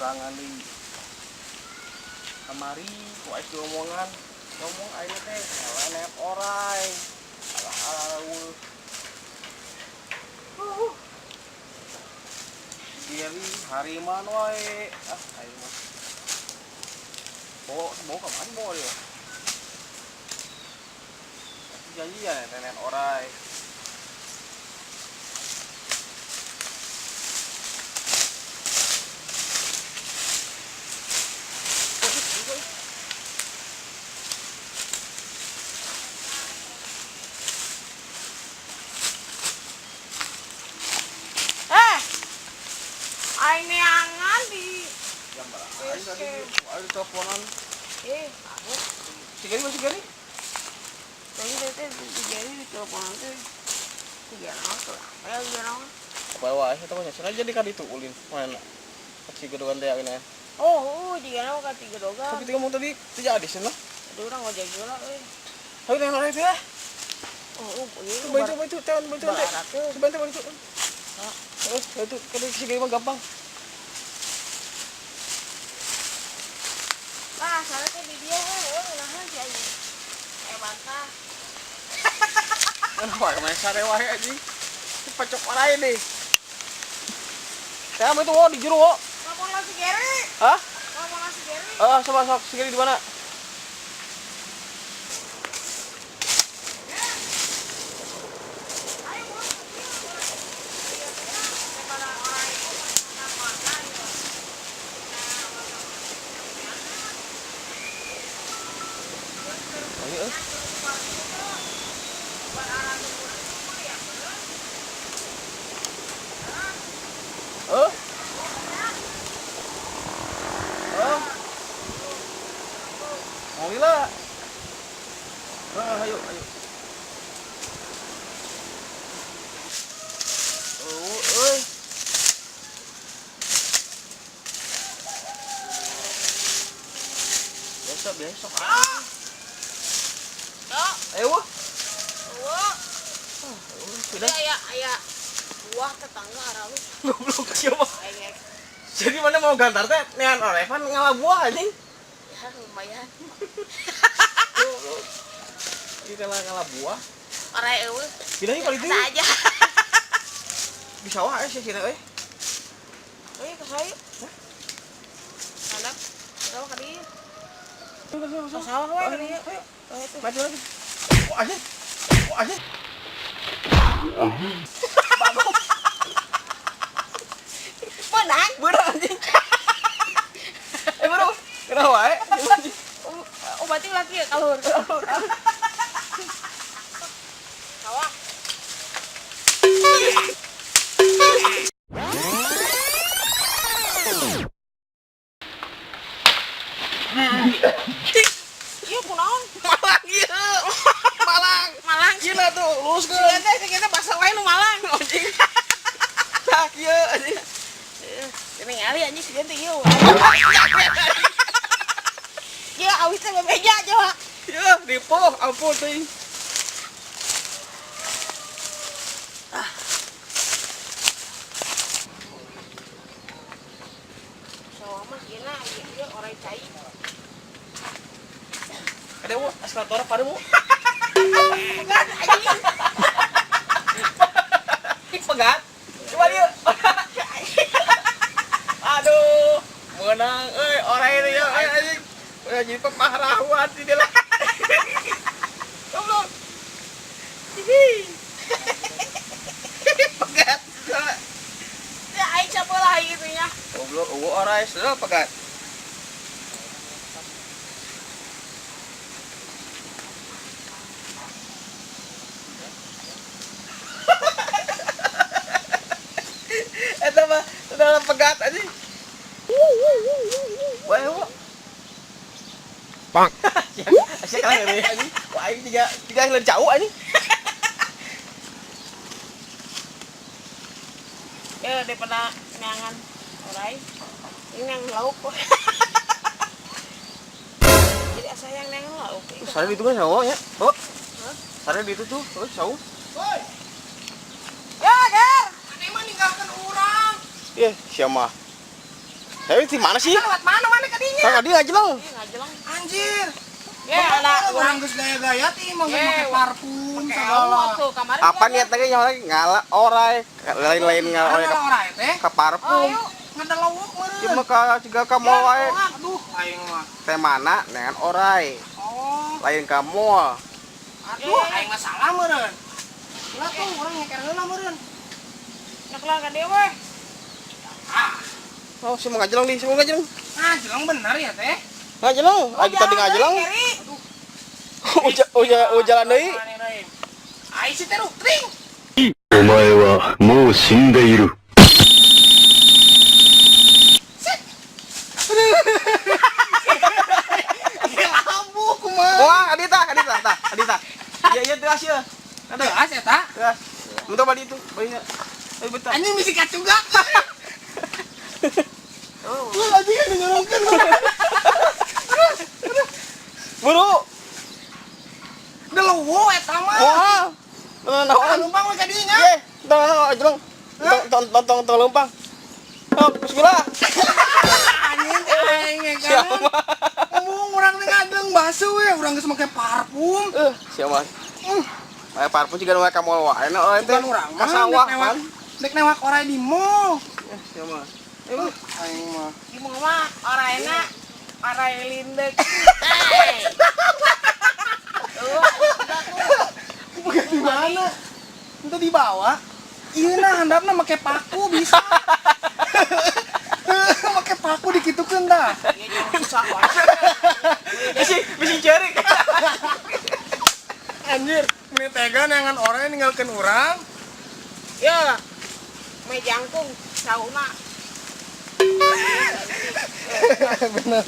Sorangan deui. Kamari ku aing diomongan, ngomong aing teh kalah neep orai. Alah alah eueuh. Geri hariman wae. Ah, aing mah. Bawa bawa ke mana bawa dia? Janjian ya tenen orai. Eh, aing neangan di Jam berapa? Aing tadi aing teleponan. Eh, aku Si Geri masih Geri? tadi teh di Geri di teleponan teh. Tiga naon tuh, apa ya tiga naon? Apa wae eta mah cenah jadi ka ditu ulin. Mana? Si gedogan teh ayeuna. Oh, tiga naon ka tiga dogan. Tapi ngomong tadi teu jadi cenah. Aduh, urang ngojek heula euy. Ayo neng orai teh. Oh, ieu Bantu bantu teh bantu teh. Barat tuh. Bantu bantu. Terus itu kalau si Geri mah gampang. Lah, salah teh di dia heueuh ngeunaheun si aing. Eh, bantah. Kenapa kemana sare wae anjing? Pacok orai nih. Saya itu wo di jero wo. Telepon lah si Geri. Hah? Telepon lah si Geri. Eh, sama sok si Geri di mana? Ayo, bos. Daripada orang itu makan gitu. Ayo, eh. Eh? Eh? Mau lila? Eh, ayo, ayo. Oh, euy. Besok, besok. Ah. Tok, Ayo, wah. eueuh. Sudah. Aya aya buah tetangga aralus. Goblok siapa? Aing Jadi mana mau gantar teh nean orevan ngala buah anjing. Ya lumayan. Goblok. Kita lah ngala buah. Orai eueuh. Pindah kali itu. Ada aja. Di sawah eh sih sini euy. Euy, ke sawah yuk. Handap. Sawah ka dieu. Ke sawah we ka dieu. Ayo, Oh, itu. maju lagi. Oh, anjing. Oh, anjing. Bagong. Beunang. Beurang anjing. Eh, bro. Kenapa wae? Oh, berarti laki ya kalur. Sawah. Iya, kunaon? Malang ieu. Malang. Malang. Gila tuh, lurus Siga ke. teh kita bahasa wae nu Malang. Anjing. Tah kieu anjing. Ini ngali anjing siga teh ieu. Ieu awis teh bebeja coba. Ya, dipoh, ampun teuing. Sawah mah ieu ieu orai cai. Ada wo, eskalator pada wo. Pegat anjing. Pegat. Coba dia. Aduh, menang euy orai ini ya euy anjing. Udah jadi pepahrawan di dia lah. Goblok. Hihi. Pegat. Ya aing sabelah gitu nya. Goblok, eueuh orai sudah pegat. Eta mah udah pegat anjing. Wah, wah. Bang. Sia kalah ngeri anjing. Wah, aing tiga tiga lain jauh anjing. Ya daripada neangan orai. Ini yang lauk kok. Jadi asa yang neangan lauk. Sare itu kan sawo ya. Oh. Hah? Sare di itu tuh, oh, sawo. Woi, Ya, Ger. aneh mah ninggalkan orang. Ih, siapa? Tapi di mana sih? Lewat mana mana ka dinya? Tadi ngajeleng. Ih, ngajeleng. Anjir. Ya, ada urang geus gaya-gaya ti mah geus Ye, make parfum pakai segala. awak tuh kamari. Apa niat lagi nyawa lagi ngala orai, lain-lain ngala orai Ngala orai teh. ke parfum. Ayo. Ngadelewuk meureun. Ieu mah ka jiga ka mall wae. Aduh, aing mah. Teh mana dengan orai, Oh, lain ka mall. aduh, aing mah salah meureun. Lah tuh urang nyeker heula meureun. Nak lah ka dieu we. Ah, Oh, si mau ngajeleng nih, si mau ngajeleng. ngajeleng bener ya teh. Ngajeleng, lagi tadi ngajeleng. Keri. Uja uja ujalan deui. Ai si teh rutring. お前はもう死んでいる。 Lambu kumaha. Wah, adita, adita, tah, adita. Iya, iya teras ya. Teas eta. Teras. Bentar bali itu, balinya. Ayo bentar. Anjing bisi kacugak. Lu anjing kan ngorongkeun. Buru. Deluwu eta mah. Wah. Nah, Ah, naon? numpang we ka dinya. Ye, tong tong tong tong tong tong tong lempang. Oh, bismillah. Anjing teh aing ge kan. Siapa? Embung urang teh ngadeung basuh we, urang geus make parfum. Siapa? Kayak parfum juga nu ka mall wae na orang teh. Bukan urang Ka mah sawah dek newak, kan. dek newak orai di mall. Siapa? Aing mah. Di mah oraena orai lindek. Bukan di mana? Itu di bawah. Iya nah handapna make paku bisa. Make paku dikitukeun tah. Iya jangan susah wae. Bisi bisi cerik. Anjir, meni tega neangan orai ninggalkeun urang. Ya. Me jangkung sauna. Bener.